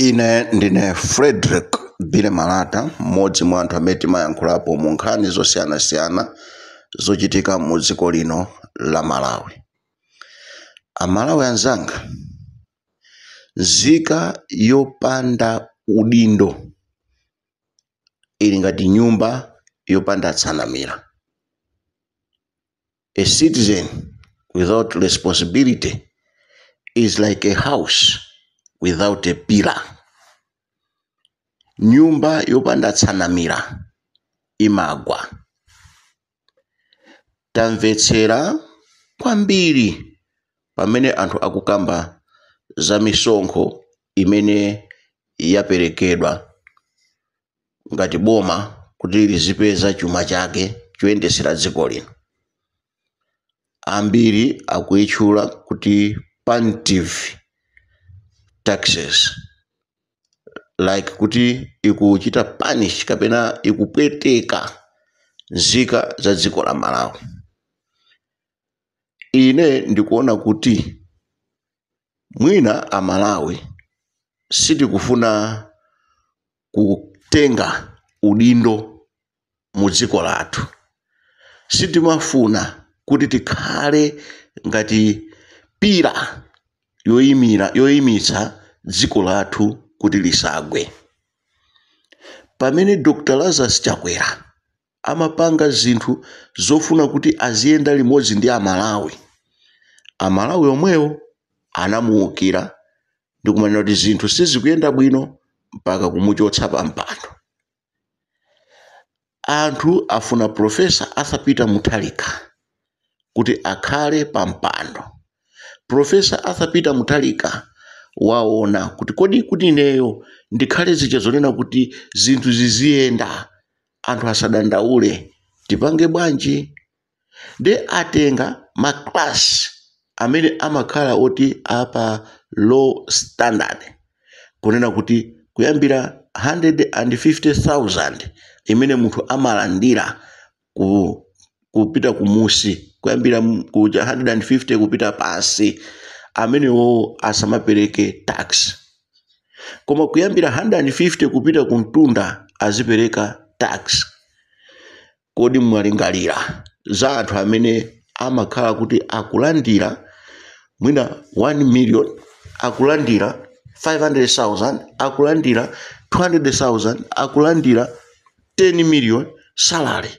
Ine ndine Frederick Billy Malata, mmodzi mwa anthu amene timayankhulapo mu nkhani zosiyanasiyana zochitika mu dziko lino la Malawi. Amalawi anzanga, nzika yopanda udindo ili ngati nyumba yopanda tsanamira. A citizen without responsibility is like a house without a pillar. Nyumba yopanda tsanamira imagwa. Tamvetsera kwambiri pamene anthu akukamba za misonkho imene yaperekedwa ngati boma kuti lizipeza chuma chake choyendesera dziko lino. Ambiri akuyitchula kuti punitive taxes, like kuti ikuchita punish kapena ikupweteka nzika za dziko la Malawi. Ine ndikuona kuti mwina Amalawi sitikufuna kutenga udindo mu dziko lathu. Sitimafuna kuti tikhale ngati pillar yoyimira, yoyimitsa dziko lathu kuti lisagwe. Pamene Dr Lazarus Chakwera amapanga zinthu zofuna kuti aziyenda limodzi ndi Amalawi, Amalawi omwewo anamuwukira ndi kumanena kuti zinthu sizikuyenda bwino, mpaka kumuchotsa pa mpando. Anthu afuna Professor Arthur Peter Mutharika kuti akhale pa mpando. Professor Arthur Peter Mutharika waona kuti kodi kuti ineyo ndikhale zija zonena kuti zinthu ziziyenda, anthu asadandaule, tipange bwanji? De atenga ma class amene amakhala oti apa low standard, kunena kuti kuyambira 150,000 imene munthu amalandira kupita kumusi, kuyambira ku 150 kupita pansi, amenewo asamapereke tax, koma kuyambira 150 kupita kumtunda azipereka tax. Kodi mwalingalira za anthu amene amakhala kuti akulandira mwina 1 million, akulandira 500,000, akulandira 200,000, akulandira 10 million salary,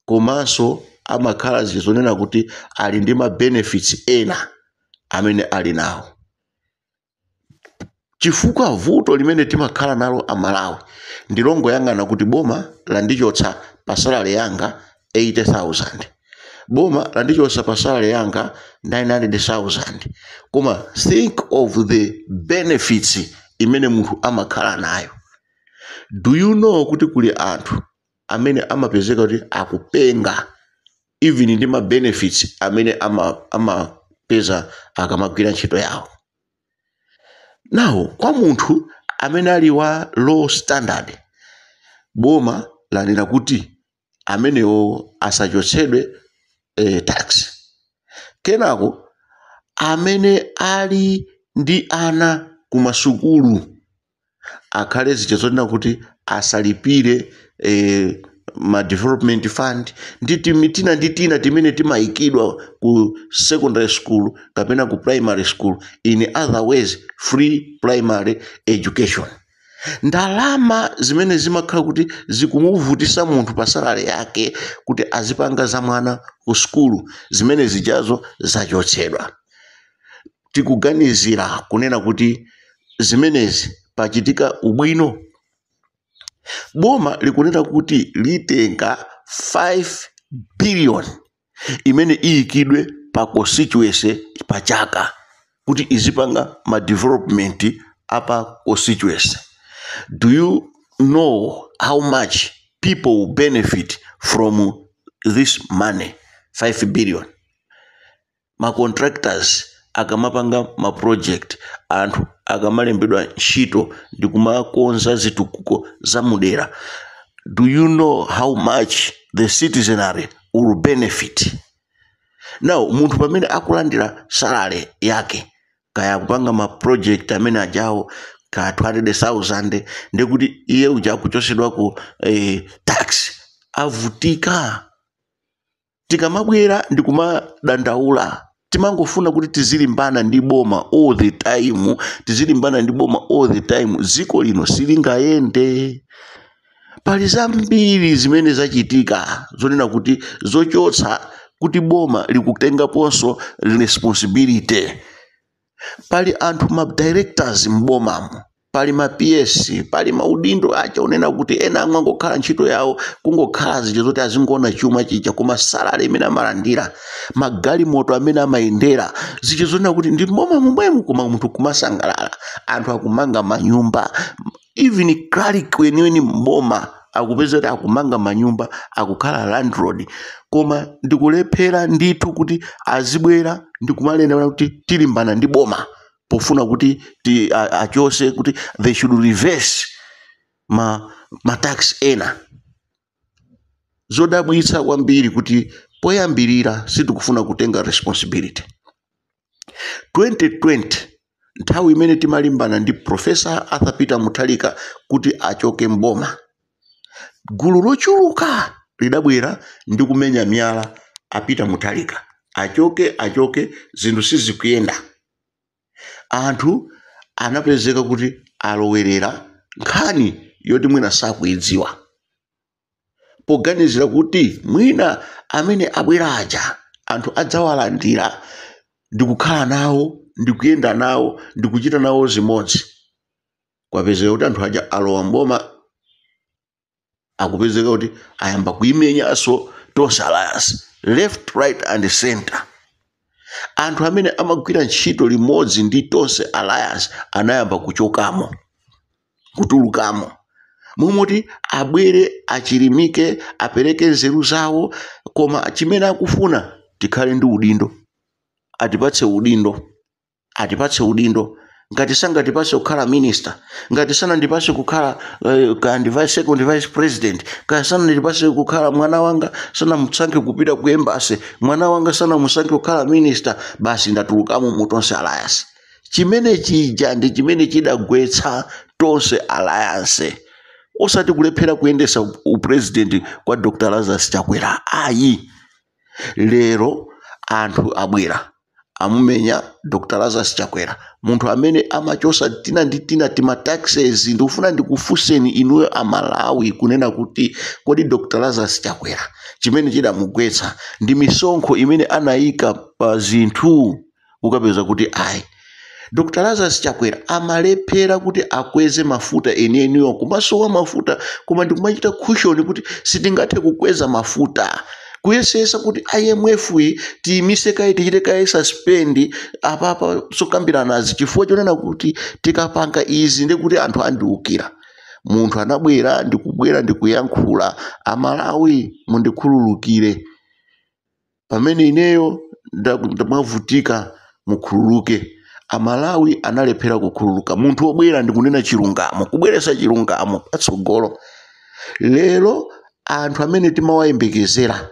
komanso amakhala zizonena kuti ali ndi ma benefits ena amene ali nawo? Chifukwa vuto limene timakhala nalo Amalawi ndilongoyang'ana kuti boma landichotsa pa salary yanga 80,000, boma landichotsa pa salary yanga 900,000, koma think of the benefits imene munthu amakhala nayo. Do you know kuti kuli anthu amene amapezeka kuti akupenga even ndi ma benefits amene amapeza akamagwira ntchito yawo? Now, kwa munthu amene ali wa low standard, boma lanena kuti amenewo asachotsedwe tax. Kenako amene ali ndi ana kumasukulu akhale zija zonena kuti asalipire ma development fund ndi tina ndi tina timene timayikidwa ku secondary school kapena ku primary school, in other ways free primary education. Ndalama zimene zimakhala kuti zikumuvutisa munthu pa salary yake kuti azipanga za mwana ku sukulu, zimene zijazo zachotsedwa. Tikuganizira kunena kuti zimenezi pachitika ubwino? Boma likunena kuti litenga 5 billion imene iyikidwe pa constituency pa chaka kuti izipanga ma development apa constituency. Do you know how much people will benefit from this money, 5 billion? Ma contractors akamapanga ma project, anthu akamalembedwa ntchito ndi kumakonza zitukuko za mudera, do you know how much the citizenry will benefit? Now, munthu pamene akulandira salary yake, kaya akupanga ma project amene ajawo, ka 200,000, ndekuti iye uja akuchosedwa ku tax, avutika. Tikamabwera ndikumadandaula, timangofuna kuti tizilimbana ndi boma all the time, tizilimbana ndi boma all the time. Dziko lino silingayende. Pali zambiri zimene zachitika zonena kuti zochotsa kuti boma likutengaponso responsibility. Pali anthu, ma directors m'bomamo, pali ma PS, pali maudindo acha unena kuti ena amwe angokhala ntchito yawo kungokhala zija zoti azingoona chuma chija, koma salary imene amalandira, magalimoto amene amayendera, zija zonena kuti ndi mboma momwemo, koma munthu kumasangalala. Anthu akumanga manyumba, even clerk weniweni mboma akupeza kuti akumanga manyumba, akukhala landlord, koma ndikulephera ndithu kuti azibwera ndikumanena kuti tilimbana ndi boma pofuna kuti achose, kuti they should reverse ma tax ena. Zodabwitsa kwambiri kuti poyambirira sitikufuna kutenga responsibility. 2020, nthawi imene timalimbana ndi Professor Arthur Peter Mutharika kuti achoke mboma, gulu lochuluka lidabwera ndi kumenya miyala, "A Peter Mutharika achoke, achoke, zinthu sizikuyenda." Anthu anapezeka kuti alowerera nkhani yoti mwina sakuidziwa, poganizira kuti mwina amene abwera aja anthu adzawalandira ndi kukhala nawo, ndi kuyenda nawo, ndi kuchita nawo zimodzi. Kwapezeka kuti anthu aja alowa mboma, akupezeka kuti ayamba kuimenyanso Tonse Alliance left, right and center. Anthu amene amagwira ntchito limodzi ndi Tonse Alliance anayamba kuchokamo, kutulukamo, momoti abwere achilimike, apereke nzeru zawo, koma chimene akufuna, tikhale ndi udindo, atipatse udindo, atipatse udindo. Ngati sangatipatse kukhala minister, ngati sanandipatse kukhala kandi vice, second vice president, kaya sanandipatse kukhala, mwana wanga sanamusankhe kupita ku embassy, mwana wanga sanamusankhe kukhala minister, basi, ndatulukamo mu Tonse Alliance. Chimene chija ndi chimene chidagwetsa Tonse Alliance, osati kulephera kuyendesa upresident kwa Dr Lazarus Chakwera, ayi. Lero anthu abwera, amumenya Dr Lazarus Chakwera, munthu amene amachosa tina ndi tina tima taxes. Ndikufuna ndikufunseni inuyo Amalawi kunena kuti kodi Dr Lazarus Chakwera chimene chidamugwetsa ndi misonkho imene anayika pa zinthu? Ukapeza kuti ayi, Dr Lazarus Chakwera amalephera kuti akweze mafuta enieniwo, kumasowa mafuta, koma ndikumachita caution kuti sitingathe kukweza mafuta, kuyesesa kuti IMF iyi tiyimise kaye, tichite kaye suspend apapa sokambiranazi, chifukwa chonena kuti tikapanga izi ndikuti anthu andiukira. Munthu anabwera ndikubwera ndikuyankhula, "Amalawi, mundikhululukire pamene ineyo ndamavutika, mukhululuke." Amalawi analephera kukhululuka munthu wobwera ndikunena chilungamo, kubweretsa chilungamo patsogolo. Lero anthu amene timawayembekezera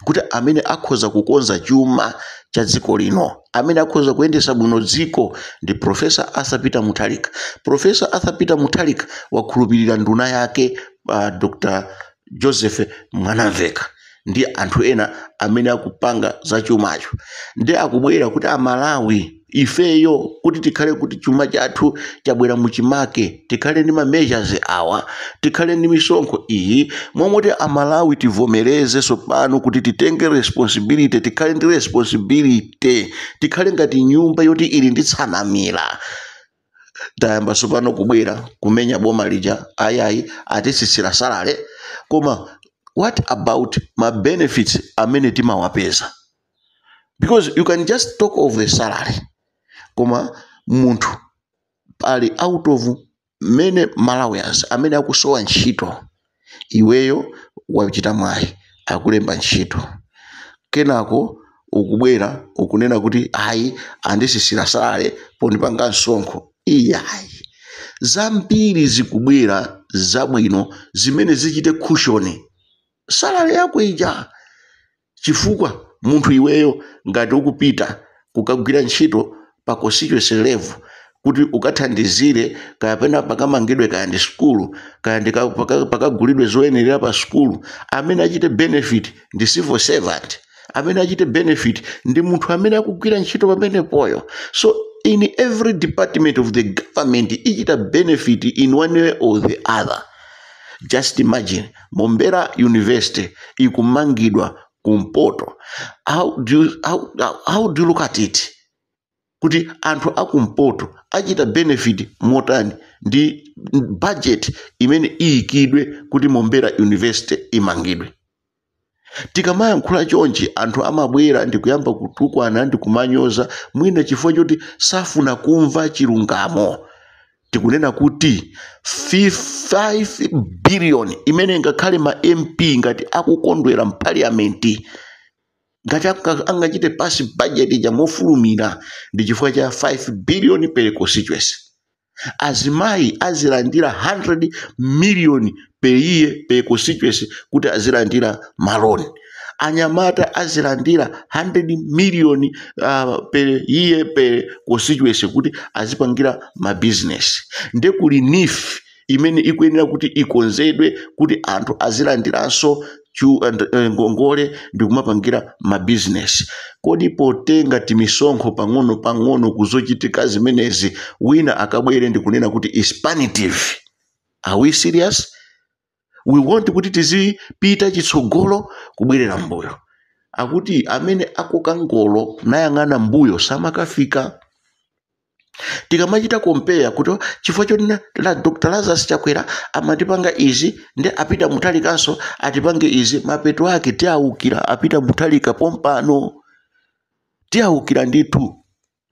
kuti amene akhoza kukonza chuma cha dziko lino, amene akhoza kuyendetsa bwino dziko, ndi Professor Arthur Peter Mutharika. Professor Arthur Peter Mutharika wakhulupirira nduna yake, Dr Joseph Mwanamveka, ndi anthu ena amene akupanga za chumacho, ndi akubwera kuti Amalawi ifeyo kuti tikhale kuti chuma chathu chabwera muchimake, tikhale ndi ma measures awa, tikhale ndi misonkho iyi, momoti Amalawi tivomereze tsopano kuti titenge responsibility, tikhale ndi responsibility, tikhale ngati nyumba yoti ili ndi tsanamira. Tayamba tsopano kubwera kumenya boma lija, "Ayayi, atitsitsira salary." Koma what about ma benefits amene timawapeza? Because you can just talk of the salary, koma munthu pali out of many Malawians amene akusowa ntchito, iweyo wachita mwayi, akulemba ntchito, kenako ukubwera ukunena kuti, "Ayi, andisisira salary pondipanga msonkho." Iyayi, zambiri zikubwera zabwino zimene zichite cushion salary yako ija, chifukwa munthu iweyo ngati ukupita kukagwira ntchito pa constituency level, Kuti ukathandizire kaya pena pakamangidwe, kaya ndi sukulu, kaya ndi pakagulidwe zoyenerera pa sukulu, amene achite benefit ndi civil servant, amene achite benefit ndi munthu amene akugwira ntchito pamenepoyo. So in every department of the government ichita benefit in one way or the other. Just imagine, Mombera University ikumangidwa kumpoto. How do you look at it kuti anthu akumpoto achita benefit motani ndi budget imene iyikidwe kuti Mombera University imangidwe? Tikamayankhula chonchi, anthu amabwera ndikuyamba kutukwana ndi kumanyoza, mwina chifukwa choti safuna kumva chilungamo. Tikunena kuti 5 billion imene ngakhale ma MP ngati akukondwera mparliament, ngati angachite pass budget mofulumira, ndi chifukwa cha 5 billion per constituency. Azimayi azilandira 100 million per year per constituency kuti azilandira ma loan. Anyamata azilandira 100 million per year per constituency kuti azipangira mabizinesi. Nde kuli NEEF imene ikuyenera kuti ikonzedwe kuti anthu azilandiranso ngongole ndi kumapangira mabizinesi. Kodi potenga timisonkho pang'ono pang'ono kuzochitika zimenezi, wina akabwere ndi kunena kuti is punitive? Are we serious? We want kuti tizipita chitsogolo, kubwerera mbuyo. Akuti amene akoka ngolo nayang'ana mbuyo samakafika. Tikamachita compare kuti chifukwa choti la Dr Lazarus Chakwera amatipanga izi, ndi apita Mutharikanso atipange izi, mapeto ake tiawukira apita Mutharika pompano, tiawukira ndithu.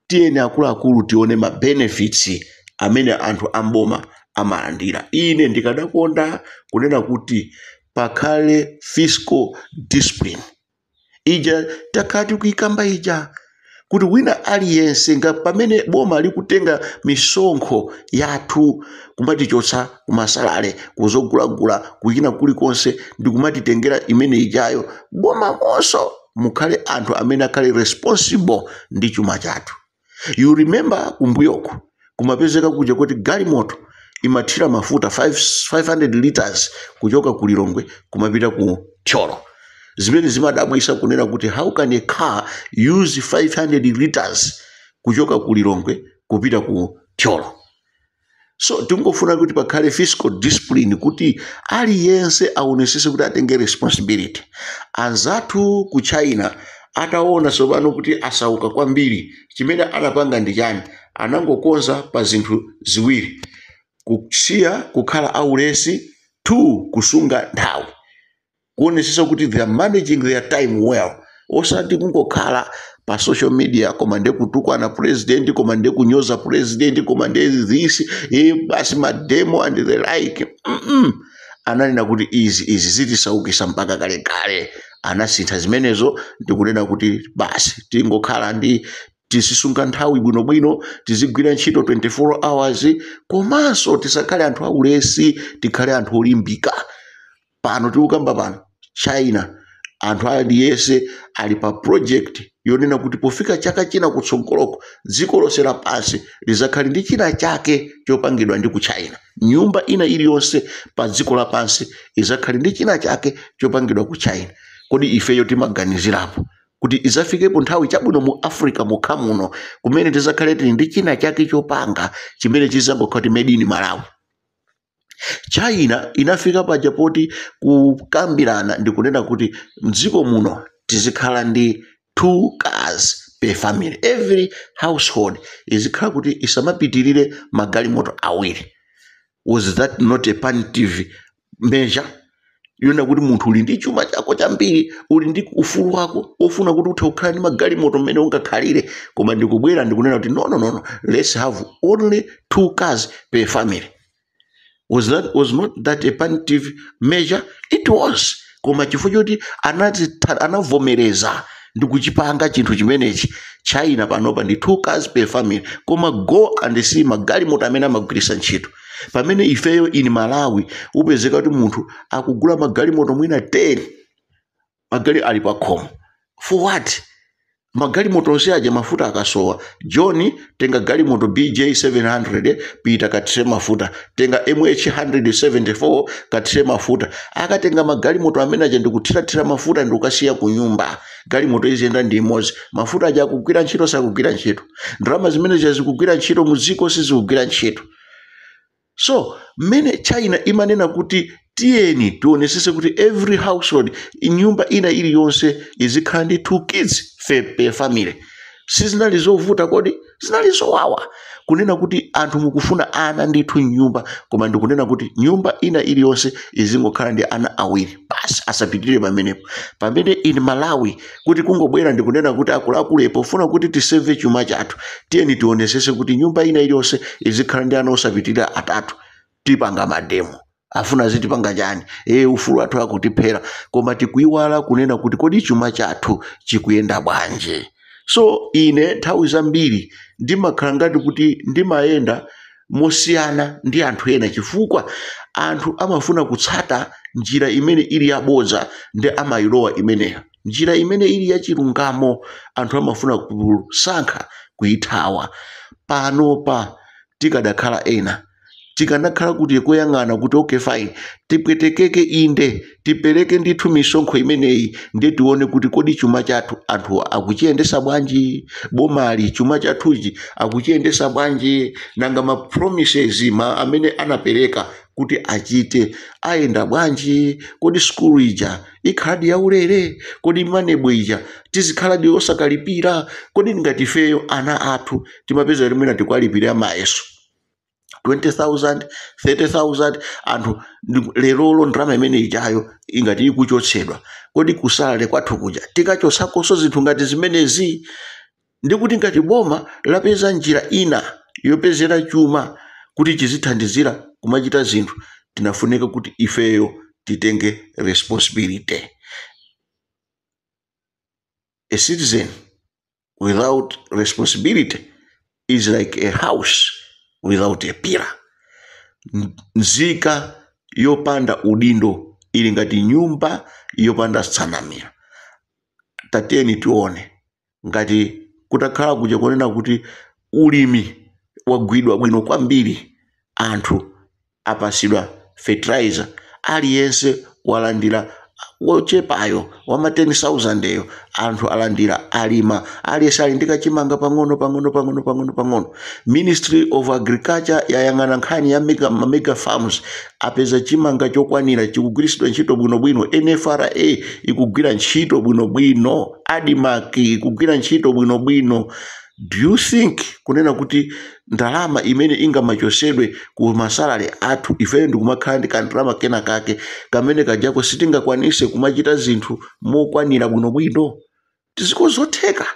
Tiyeni akuluakulu, tione ma benefits amene anthu amboma amalandira. Ine ndikadakonda kunena kuti pakhale fiscal discipline ija takhala tikuyikamba ija, kuti wina aliyense nga pamene boma likutenga misonkho yathu kumatichotsa kuma salary, kuzogulagula, kuchina kulikonse, ndi kumatitengera imene ijayo, boma monso mukhale anthu amene akhale responsible ndi chuma chathu. You remember kumbuyoko kumapezeka kuja kuti galimoto imathira mafuta 500 liters kuchoka ku Lilongwe kumapita ku Thyolo, zimene zimadabwisa kunena kuti how can a car use 500 liters kuchoka ku Lilongwe kupita ku Thyolo? So tingofuna kuti pakhale fiscal discipline, kuti aliyense aonesese kuti atenge responsibility. Anzathu ku China ataona tsopano kuti asauka kwambiri, chimene anapanga ndi chani? Anangokonza pa zinthu ziwiri: kusiya kukhala aulesi, two, kusunga nthawi, kuonesesa kuti they are managing their time well, osati kungokhala pa social media koma nde kutukwana president, koma nde kunyoza president, koma nde this, basi ma demo and the like. Ananena kuti izi zitisaukisa mpaka kalekale. Anasintha zimenezo ndikunena kuti basi, tingokhala ndi tizisunga nthawi bwinobwino, tizigwira ntchito 24 hours, komanso tisakhale anthu aulesi, tikhale anthu olimbika. Pano tikukamba pano, China anthu aliyense ali pa project yonena kuti pofika chaka china kutsogoloko, dziko lonse lapansi lizakhale ndi china chake chopangidwa ndi ku China. Nyumba ina iliyonse pa dziko lapansi izakhale ndi china chake chopangidwa ku China. Kodi ifeyo timaganizirapo kuti izafikepo nthawi, chabwino, mu Africa mokha muno kumene tizakhale tili ndi china chake chopanga chimene chizangokhala kuti made in Malawi? China inafika paja poti kukambirana ndikunena kuti mdziko muno tizikhala ndi two cars per family, every household izikhala kuti isamapitirire magalimoto awiri. Was that not a punitive measure yona kuti munthu uli ndi chuma chako chambiri, uli ndi ufulu wako ofuna kuti uthe kukhala ndi magalimoto mmene ungakhalire, koma ndikubwera ndikunena kuti no, no, no, no, let's have only two cars per family? Was not that a punitive measure? It was. Koma chifukwa choti anavomereza ndi kuchipanga chinthu chimenechi, China panopa ndi two cars per family. Koma go and see magalimoto amene amagwiritsa ntchito, pamene ifeyo in Malawi upezeka kuti munthu akugula magalimoto mwina 10, magali ali pa khomo. For what? Magalimoto onse aja mafuta akasowa, John, tenga galimoto BJ 700, pita kathire mafuta. Tenga MH 174, kathire mafuta. Akatenga magalimoto amene aja ndikuthirathira mafuta, ndikukasiya ku nyumba. Galimoto iziyenda ndi imodzi. Mafuta aja akugwira ntchito, sakugwira ntchito? Ndalama zimene zikugwira ntchito mudziko, sizikugwira ntchito? So mmene China imanena kuti tiyeni tionesese kuti every household, nyumba ina iliyonse izikhala ndi two kids per family, sizinali zovuta kodi? Zinali zowawa kunena kuti anthu mukufuna ana ndithu nyumba, koma ndikunena kuti nyumba ina iliyonse izingokhala ndi ana awiri basi, asapitirire pamenepo. Pamene in Malawi, kuti kungobwera ndikunena kuti akuluakulu, pofuna kuti tiseve chuma chathu, tiyeni tionesese kuti nyumba ina iliyonse izikhala ndi ana osapitirira atatu, tipanga mademo. Afuna zitipanga chani? Ufulu athu akutiphera. Koma tikuiwala kunena kuti kodi chuma chathu chikuyenda bwanji? So ine nthawi zambiri ndimakhala ngati kuti ndimayenda mosiyana ndi anthu ena, chifukwa anthu amafuna kutsata njira imene ili yabodza ndi amayilowa imeneyo. Njira imene ili yachilungamo anthu amafuna kusankha kuyithawa. Panopa tikadakhala ena, tikanakhala kuti kuyang'ana kuti okay, fine, tipwetekeke inde, tipereke ndithu misonkho imeneyi, ndiye tione kuti kodi chuma chathu anthu akuchiyendesa bwanji? Bomali chuma chathuchi akuchiyendesa bwanji? Nanga ma promises ma amene anapereka kuti achite ayenda bwanji? Kodi sukulu ija ikhaladi yaulere? Kodi MANEB ija tizikhaladi osakalipira? Kodi ngati ifeyo ana athu timapeza kuti mwina tikuwalipirira mayeso 20,000, 30,000, anthu lerolo ndalama imene ijayo ingati ikuchotsedwa, kodi kusalale kwathu kuja tikachotsakonso zinthu ngati zimenezi? Ndikuti ngati boma lapeza njira ina yopezera chuma kuti chizithandizira kumachita zinthu, tinafunika kuti ifeyo titenge responsibility. A citizen without responsibility is like a house without a pillar. Nzika yopanda udindo ili ngati nyumba yopanda tsanamira. Tatiyeni tione ngati kutakhala kuja kunena kuti ulimi wagwidwa bwino kwambiri, anthu apasidwa fertilizer, aliyense walandira wochepayo wama 10,000 eyo, anthu alandira, alima, aliyense ali ndi kachimanga pang'ono pang'ono pang'ono pang'ono pang'ono. Ministry of Agriculture yayang'ana nkhani ya mega farms, apeza chimanga chokwanira, chikugwiritsidwa ntchito bwinobwino. NFRA ikugwira ntchito bwinobwino, ADMARC ikugwira ntchito bwinobwino. Do you think kunena kuti ndalama imene ingamachosedwe ku ma salary athu, ifeyo ndikumakhala ndi kandalama kena kake kamene kajako, sitingakwanise kumachita zinthu mokwanira bwinobwino? Tiziko zotheka.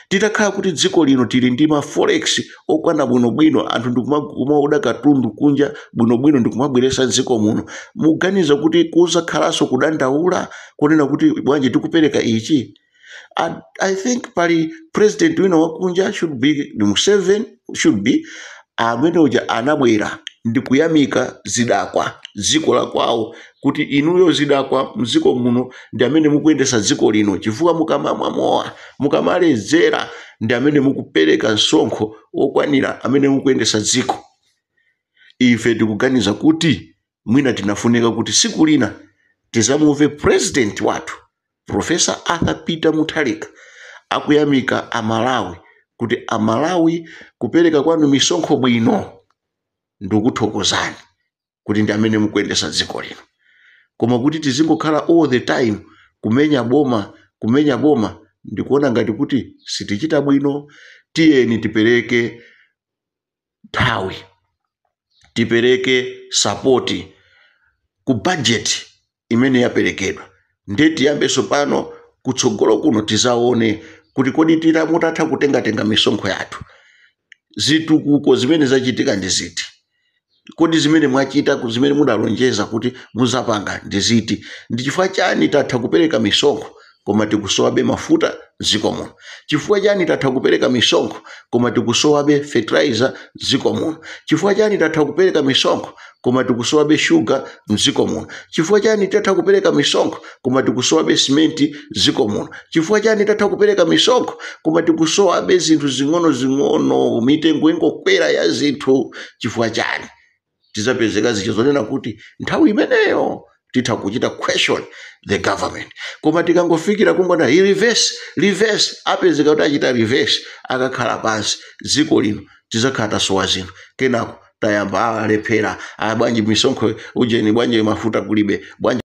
Titakhala kuti dziko lino tili ndi ma forex okwana bwinobwino, anthu ndikumaoda katundu kunja bwinobwino ndikumabweresa dziko muno, muganiza kuti kuzakhalanso kudandaula kunena kuti bwanji tikupereka ichi? I think pali president wina wakunja, should be Museveni, should be amene uja anabwera ndikuyamika zidakwa dziko la kwawo kuti inuyo zidakwa mdziko muno ndi amene mukuyendesa dziko lino, chifukwa mukamamwa mowa, mukamaledzera, ndi amene mukupereka msonkho wokwanira amene mukuyendesa dziko. Ife tikuganiza kuti mwina tinafunika kuti siku lina tizamuve president wathu Professor Arthur Peter Mutharika akuyamika Amalawi kuti Amalawi, kupereka kwanu misonkho bwino, ndikuthokozani kuti ndi amene mukuyendesa dziko lino. Koma kuti tizingokhala all the time kumenya boma, kumenya boma, ndikuona ngati kuti sitichita bwino. Tiyeni tipereke nthawi, tipereke support ku budget imene yaperekedwa, ndiye tiyambenso pano kutsogolo kuno tizaone kuti kodi tita mutatha kutengatenga misonkho yathu, zitukuko zimene zachitika ndi ziti? Kodi zimene mwachita, zimene mudalonjeza kuti muzapanga ndi ziti? Ndi chifukwa chani tatha kupereka misonkho koma zinthu zija sizikuchitika? koma tikusowabe mafuta mdziko muno? Chifukwa chani tatha kupereka misonkho, koma tikusowabe fertilizer mdziko muno? Chifukwa chani tatha kupereka misonkho, koma tikusowabe shuga mdziko muno? Chifukwa chani tatha kupereka misonkho, koma tikusowabe simenti mdziko muno? Chifukwa chani tatha kupereka misonkho, koma tikusowabe zinthu zing'ono-zing'ono, mitengo ingokwera ya zinthu? Chifukwa chani? Tizapezeka zichizonena kuti nthawi imeneyo titha kuchita question the government. Koma tikangofikira kungona reverse, reverse, apezeka kuti achita reverse, akakhala pansi, dziko lino tizakhala tasowa zinthu. Kenako tayamba, alephera, bwanji misonkho ujeni, bwanji mafuta kulibe, bwanji.